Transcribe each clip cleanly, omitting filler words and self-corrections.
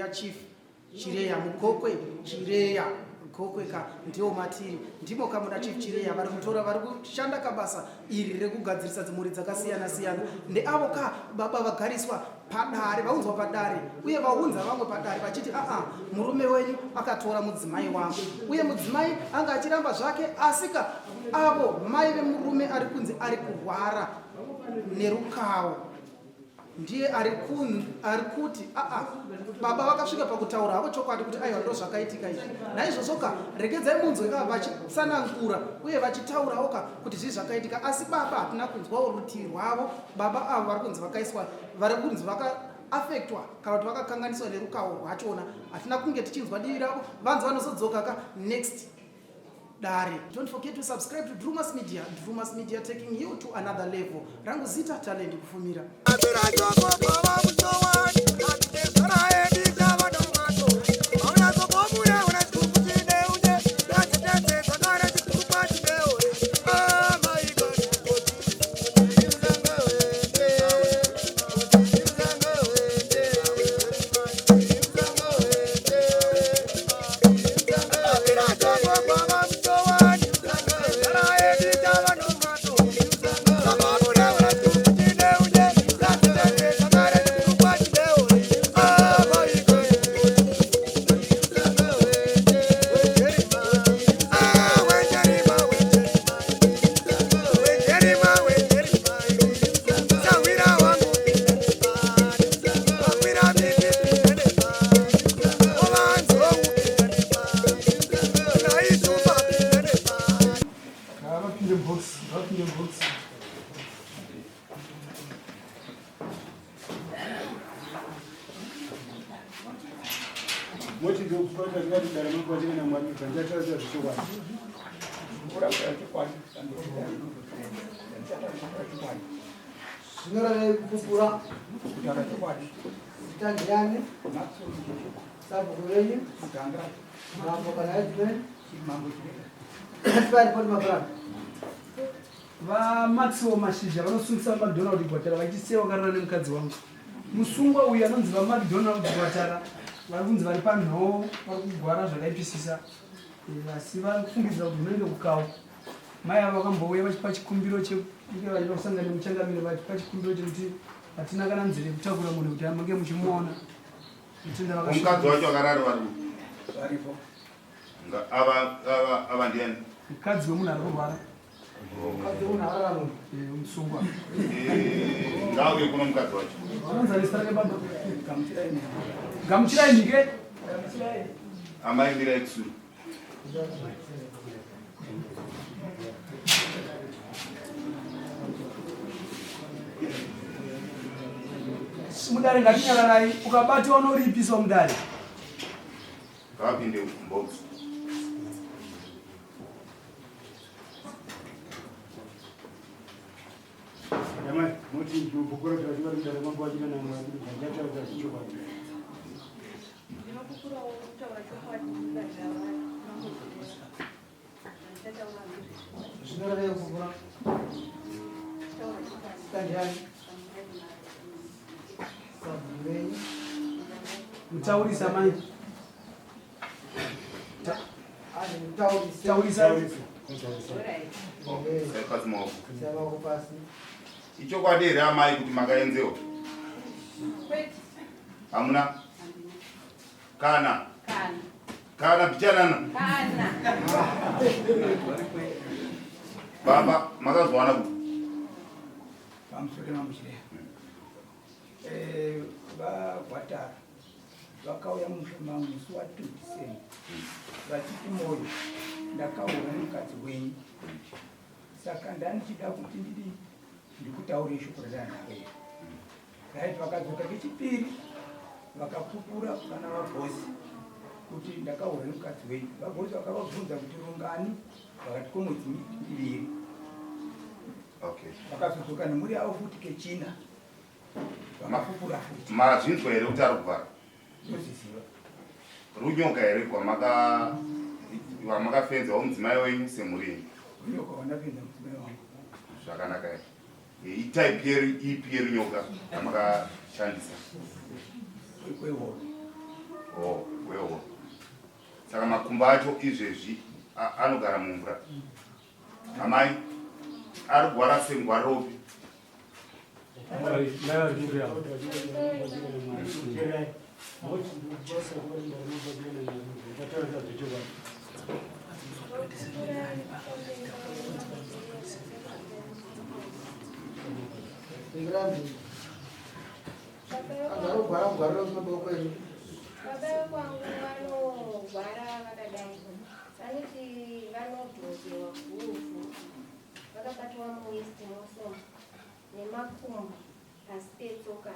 yaChief Chireya muGokwe. Chireya Gokwe ka ndiwo matiri, ndimo kamuna Chief Chireya vari kutora, vari kushanda kabasa iri rekugadzirisa dzimhuri dzakasiyana siyana. Ndeavo ka baba vagariswa padare, vaunzwa padare uye vaunza vamwe padare vachiti aa, murume wenyu akatora mudzimai wangu, uye mudzimai anga achiramba zvake, asika avo mai vemurume ari kunzi ari kurwara nerukawo ndiye ari kuti aa, baba vakasvika pakutaura havo chokwadi kuti aiwa, ndo zvakaitika izvi. Naizvozvo ka regedzai munzwe ka vachitsanangura uye vachitaurawo ka kuti zvii zvakaitika. Asi baba hatina kunzwawo rutivi rwavo. Baba avo vari kunzi vakaiswa, vari kunzi vakaafektwa kana kuti vakakanganiswa nerukawo rwachona, hatina kunge tichinzwa divi ravo. Vanzi vanozodzoka ka next dare. Don't forget to subscribe to Drumas Media. Drumas Media, taking you to another level. Rangu zita Talent Kufumira. Moti ndokupata ndingati dare makwati kana mwari ndachataura zvechokwadi. Zvinorevei kupupura? Kutaura chokwadi. Zita ndiani? Sabhuku venyu? Mambo kana headman? Certified report mapurani. VaMaxwell Mashizha vanosungisa VaMacdonald Gwatara vachisiya vakarara nemukadzi wangu. Musungwa uyu anonzi VaMacdonald Gwatara vari kunzi vari panhoo, vari kugwara zvakaipisisa, asi vari kufungidzira kuti hunenge kukawo. Mai ava vakambouya vachipa chikumbiro chekunge vachida kusangana nemuchangamire, vachipa chikumbiro chekuti hatina kana nzira yekutakura munhu kuti mange muchimuona. Kutenda vakasvika. Mukadzi wacho akarara vari Varipo. Ava ava ava ndiani? Mukadzi wemunhu ari kurwara. Mukadzi wemunhu arara munhu. Musungwa. Ngauye kuno mukadzi wacho. Vanonzi ani zita rake baba? Gamuchirai Mhike. Amai mirai kusure. Mudare ngatinyararai, ukabatwa unoripiswa mudare. Ngavapinde mubox. Amai, moti ndinopupura kuti vachingati mudare mambo vachina namwari ndachataura zvechokwadi. Ndinopupurawo kutaura chokwadi mudare ramambo Chireya. Ndichataura nezvechokwadi. Zvinorevei kupupura? Kutaura chokwadi. Zita ndiani? Sabhuku venyu? Mutaurisa mai. Ane mutaurisi. Taurisa. Sai pasi maoko. Sai maoko pasi. Ichokwadi here amai kuti makaenzewa? Kwete. Hamuna? Kana. Kana. Kana bichanana. Kana. Baba makazwana kuti Pamusoro mambo Chireya. VaGwatara vakauya musha mangu musi wa 2 December vachiti, Moyo, ndakaura nemukadzi wenyu, saka ndandichida kuti ndidi ndikutaure shoko radandareva. Right, vakadzoka kechipiri vakapupura vana vabhosi kuti ndakaura nemukadzi wenyu. Vabhosi vakavabvunza kuti rungani, vakati kwemwedzi 2. Vakazodzoka nemhuri yavo futi kechina, vakapupura futi. Mazvinzwa here kuti ari kugwara? Ndozviziva. Runyoka here kwamakafenzawo mudzimai wenyu semhuri yenyu? Runyoka wandafenza mudzimai wangu. Zvakanaka here? Itype ipi yerunyoka yamakashandisa? Kwehove. Oh, wewo. Saka makumbo acho izvezvi anogara mumvura. Amai, ari kugwara sengwaropi. Anogwara mugwariro kumberi kwenyu. Baba vekwangu vanogwara vakadai, vanoti vanodhokewa guvhu, vakabatwa muwest mosom nemakumbo pasi petsoka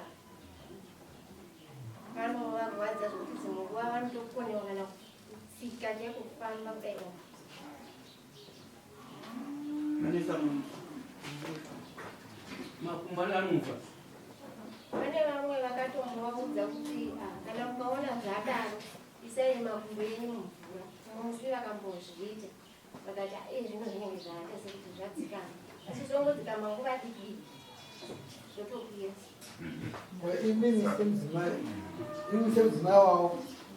panovarwadza zvekuti dzimwe nguva vanotokonewa kana kutsika chaiko kufamba kudai. Vanesa makumbo anofa. Pane vamwe vakatombovaudza kuti ah, kana mukaona zvadaro isai makumbo enyu mumvura. Musi vakambozviita vakati ah, iye zvino zvinenge zvaita sekuti zvadzikama, asi zvongodzikama nguva diki zvotokwira. Imimi semudzimai, imimi semudzimai wavo,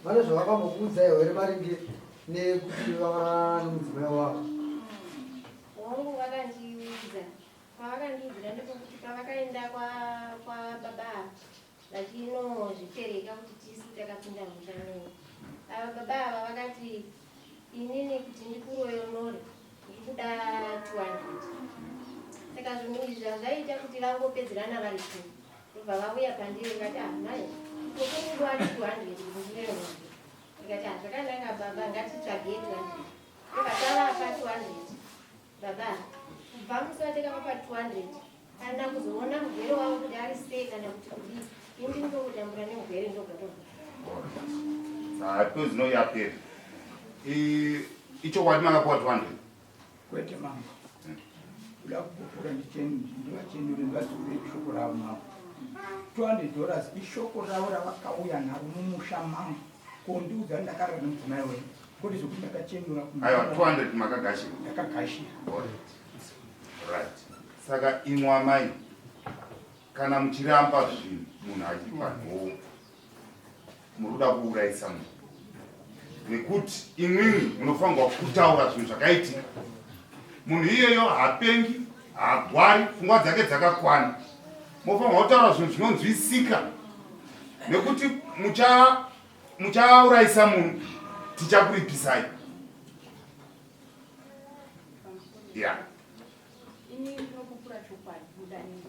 vane zvavakambokuudzai here maringe nekuti vakarara nemudzimai wavo? Hongu, vakandiudza. Pavakandiudzira ndepekuti pavakaenda kwababa ava vachinozvitereka kuti tisu takapinda musha nei, ava baba ava vakati inini kuti ndikuroyonore ndiri kuda 200. Saka zvinhu izvi zvazvaita kuti vangopedzerana vari two, ndobva vauya pandiri vakati, ah mai, tokunguva 200 kuti ndiroyonore. Ndikati, ah, zvakanaka baba, ngatitsvagei 200. Ndobva tavapa 200 baba. Kubva musi watakavapa 200 kana kuzoona mugwere wavo kuti ari sei kana kuti kudii. Ini ndinongotambura nemugwere ndoga ndoga. Saka zvino yapera. Ichokwadi makapuwa 200? Kwete mambo, kuda kupupura ndivachenure, ndivadzorere shoko ravo mambo. $200 ishoko ravo ravakauya naro mumusha mangu kondiudza ndakarara nemudzimai wenyu, kwete zvekuti ndakachenura. Aiwa, 200 makagashira? Ndakagashira. Alright. Right. Saka imwe amai, kana muchiramba zvinhu munhu achipa nhoo, muri kuda kuurayisa munhu, nekuti imwimwi munofanirwa kutaura zvinhu zvakaitika. Munhu iyeyo hapengi, haagwari, pfungwa dzake dzakakwana. Mofanirwa kutaura zvinhu zvinonzwisika, nekuti muchaurayisa munhu, tichakuripisai ya. Ini ndinopupura chokwadi mudani,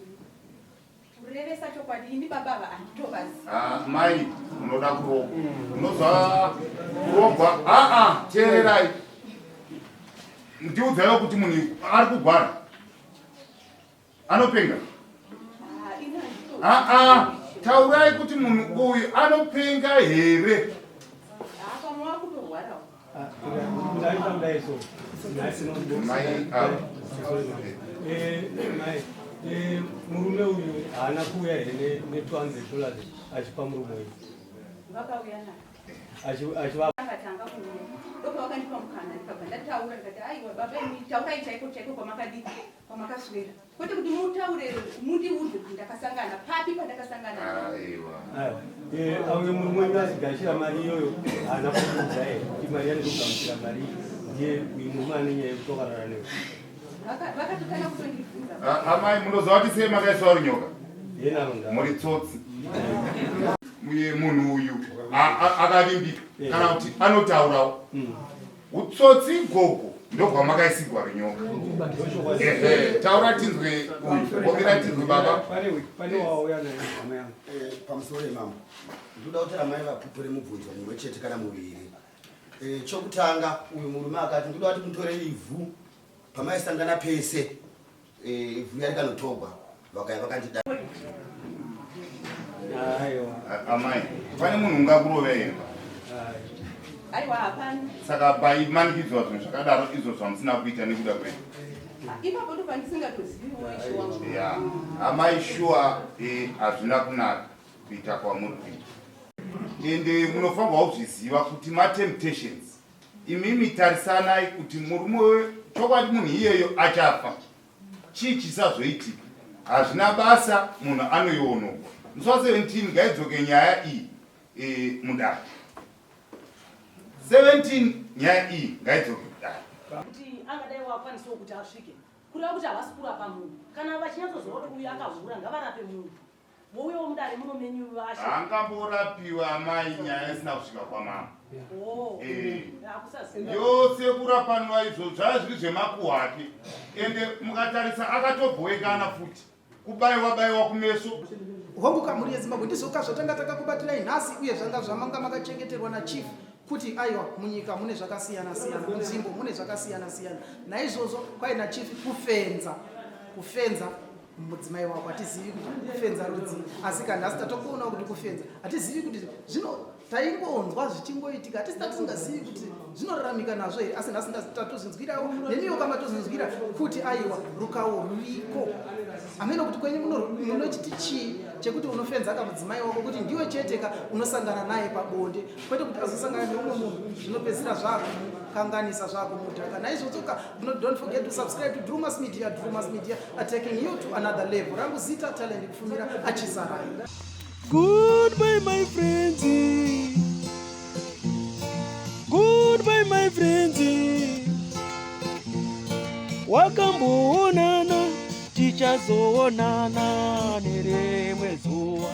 kurevesa chokwadi, ini baba ava handitovazi. Ah, mai, munoda kurogwa, munozva kurogwa. Aa, teererai, ndiudzaiwo kuti munhu ari kugwara anopenga? Ah, ini handitovazi. Aa, taurai kuti munhu uyu anopenga here? Ah, pamwe wakutorwarawo. Mai ava. Mai, murume uyu haana kuuya here ne$200 achipa murume uyu? Vakauya naye. Achiva Akatanga kuuya, ndopavakandipa mukana, ndikabva ndataura, ndikati, aiwa baba, imi taurai chaiko chaiko kwamakadii, kwamakaswera, kwete kuti mutaure mundiudze kuti ndakasangana papi, pandakasangana naye. Aiwa. Aiwa. Auye murume wenyu achigashira mari iyoyo, haana kuudza here kuti mari yange kugamuchira mari ndiye uyu murume ane nyaya yekuti wakarara newe? Vakatotanga kutondibvunza. Ah, amai, munoziva kuti sei makaiswa runyoka? Yenaro. Muri tsotsi. Uye munhu uyu akavimbika kana kuti anotaurawo, utsotsi gogo ndobwamakaisigwa runyoka. Ehe, taura tinzwe uyu, omira tinzwe baba. Pane wauya naye, hama yangu. Pamusoro yemambo, ndoda kuti amai vapupure mubvunzo mumwe chete kana muviri. Chokutanga, uyu murume akati ndoda kuti mutore ivhu pamaisangana pese, ivhu riya rikanotogwa, vakaya vakandida. Aiwa. Amai, pane munhu ungakurove here? Aiwa, hapana. Saka paimanikidzwa zvinhu zvakadaro izvo zvamusina kuita nekuda kwenyu? Ipapo ndopandisingatoziviwo, ishe wangu. Ya, amai, shuwa, hazvina kunaka kuita kwamuri kuita, ende munofanirwa kuzviziva kuti matemptations. Imimi tarisanai kuti murume chokwadi munhu iyeyo achafa, chii chisazoitika hazvina basa, munhu anoionogwa musi wa17. Ngaidzoke nyaya iyi mudare. 17 nyaya iyi ngaidzoke kudare. Kuti angadai wakwanisawo kuti asvike kureva kuti havasi kurapa munhu kana vachinyatsoziva kuti uyu akahura ngavarape munhu vouyawo mudare muno menyu vashe. Haangamborapiwa amai nyaya isina kusvika kwamambo. Oh, Eh. hakusaziva. Yose kurapanwa izvo zvava zviri zvemakuhwa ake ende mukatarisa akatobhowekana futi. Kubaiwa baiwa kumeso. Hongu ka mhuri yeZimbabwe ndizvoka zvatanga takakubatirai nhasi uye zvanga zvamanga makachengeterwa naChief kuti aiwa munyika mune zvakasiyana siyana munzvimbo mune zvakasiyana siyana naizvozvo kwai naChief kufenza kufenza mudzimai wako hatizivi kuti kufenza rudzii asi kana nhasi tatokuonawo kuti kufenza hatizivi kuti zvino Taingonzwa zvichingoitika hatisi tatisingazivi kuti zvinoraramika nazvo here asi nhasi tatozvinzwirawo nemiwo kamatozvinzwira kuti aiwa rukawo ruriko hameno kuti kwenyu munochiti chii chekuti unofenza kamudzimai wako kuti ndiwe chete ka unosangana naye pabonde kwete kuti azosangana neumwe munhu zvinopedzisira zvakukanganisa zvakumudhaka naizvozvo ka don't forget to subscribe to Drumas Media. Drumas Media are taking you to another level. Rangu zita talent kufumira achisarai. Goodbye my friends. Goodbye my friends. Wakamboonana tichazoonana nerimwe zuva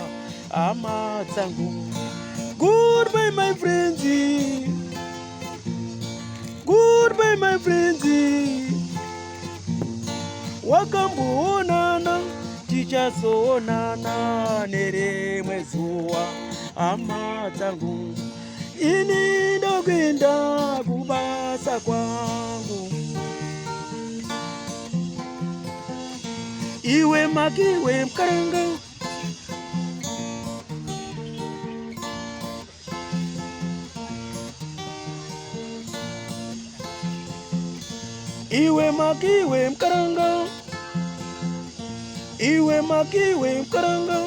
hama dzangu. Goodbye my friends. Goodbye my friends. Wakamboonana tichazoonana nerimwe zuva hama dzangu. Ini ndokuenda kubasa kwangu. Iwe makiwe mkaranga. Iwe makiwe mkaranga. Iwe makiwe mkaranga.